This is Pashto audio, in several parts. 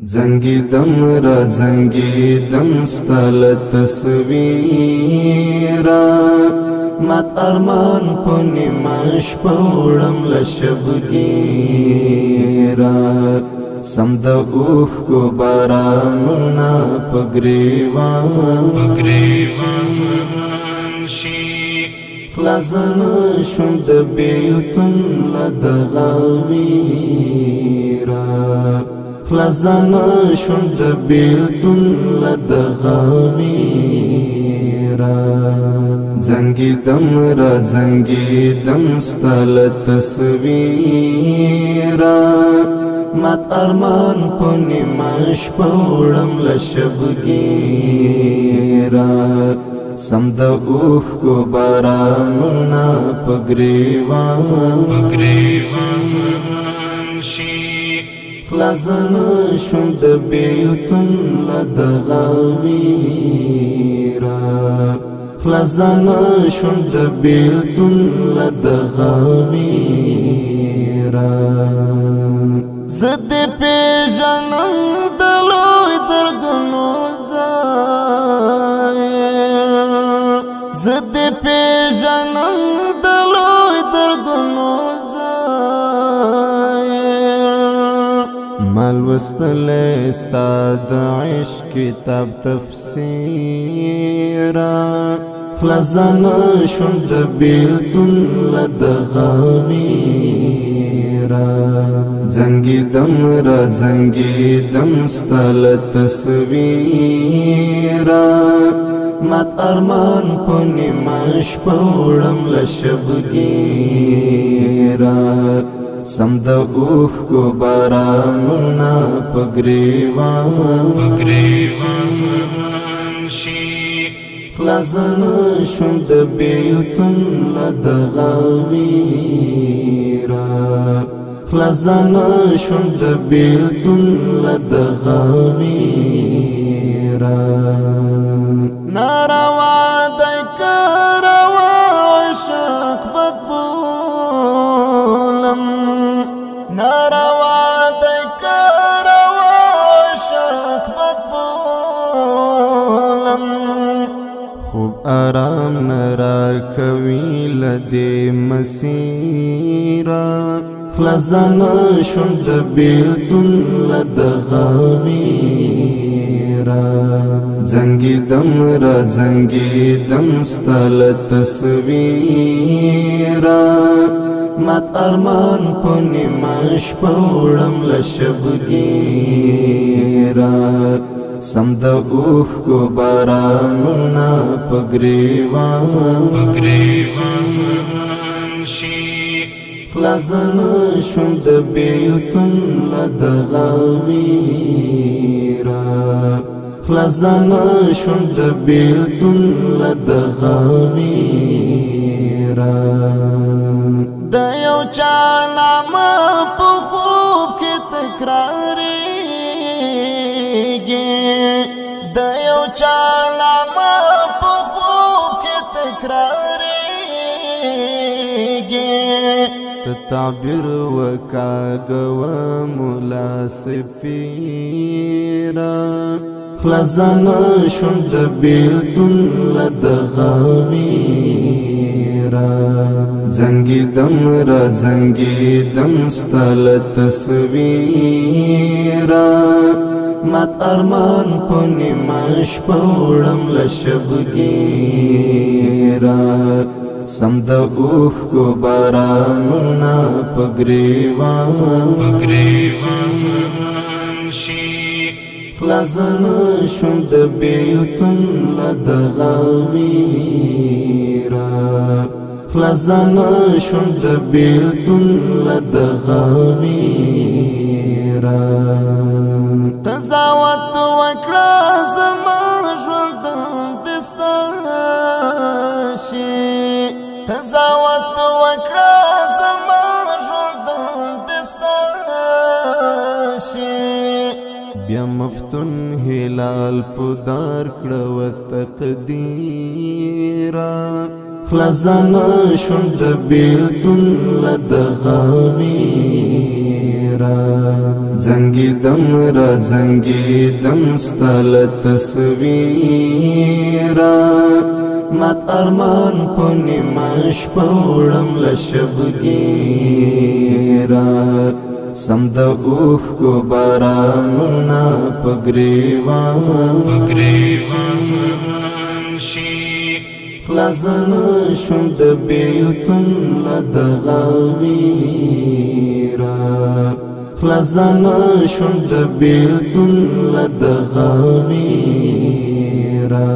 زنګي دم را زنګي دم ستل تصویرا، مات ارمان په نیمه شپه وړم له شبګیرا. سم د اوښکو بارانونه په ګریوان شي، خلاص نه شوم د بیلتون له دغه ویره، خلاص نه شوم د بیلتون له دغه ویره. زنګي دم را زنګي دم ستل تصویرا، مات ارمان په نیمه شپه وړم له شبګیرا. سم د اوښکو بارانونه په ګریوان شي، خلاص نه شوم د بیلتون له دغه ویره، خلاص نه شوم د بیلتون له دغه ویره. زه دې پېژنم د لوی دردونو ځای، زه دې پېژنم د لوی دردونو ځای. ما لوستلی ستا د عشق کتاب تفسیرا، خلاص نه شوم د بیلتون له دغه ویره. زنګي دم را زنګي دم ستل تصویرا، مات ارمان په نیمه شپه وړم له شبګیرا. سم د اوښکو بارانونه په ګریوان شي، خلاص نه شوم د بیلتون له دغه ویره، خلاص نه شوم د بیلتون له دغه ویره. ناروا د کروا عشق بدبولم، ناروا د کروا عشق بدبولم. خوب آرام نه راکوي له دې مسیره، خلاص نه شوم د بیلتون له دغه ویره. زنګي دم را زنګي دم ستل تصویرا، مات ارمان په نیمه شپه وړم له شبګیرا. سم د اوښکو بارانونه په ګریوان شي، خلاص نه شوم د بیلتون له دغه ویره، خلاص نه شوم د بیلتون له دغه ویره. د یو چا نامه په خوب کې تکرارېږي، د یو چا نامه په خوب کې تکرارېږي. ته تعبیر وکاږه مولا سپیره، خلاص نه شوم د بیلتون له دغه ویره. زنګي دم را زنګي دم ستل تصویرا، مات ارمان په نیمه شپه وړم له شبګیرا. سم د اوښکو بارانونه په ګریوان شي، خلاص نه شوم د بیلتون له دغه ویره، خلاص نه شوم د بیلتون له دغه ویره. قضاوت وکړه زما ژوند دستا شي، قضاوت وکړه زما ژوند دستا شي. بیا مفتون هلال په دار کړه و تقدیرا، خلاص نه شوم د بیلتون له دغه ویره. زنګي دم را زنګي دم ستل تصویرا، مات ارمان په نیمه شپه وړم له شبګیرا. سم د اوښکو بارانونه په ګریوان شي، خلاص نه شوم د بیلتون له دغه ویره، خلاص نه شوم د بیلتون له دغه ویره.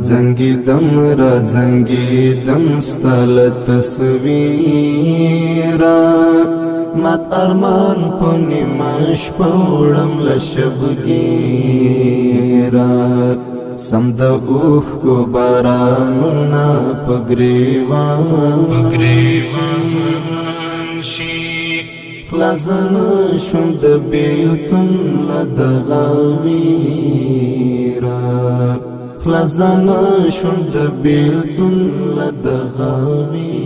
زنګي دم را زنګي دم ستل تصویرا، مات ارمان په نیمه شپه وړم له شبګیرا. سم د اوښکو بارانونه په ګریوان شي، خلاص نه شوم د بیلتون له دغه ویره، خلاص نه شوم د بیلتون له دغه ویره.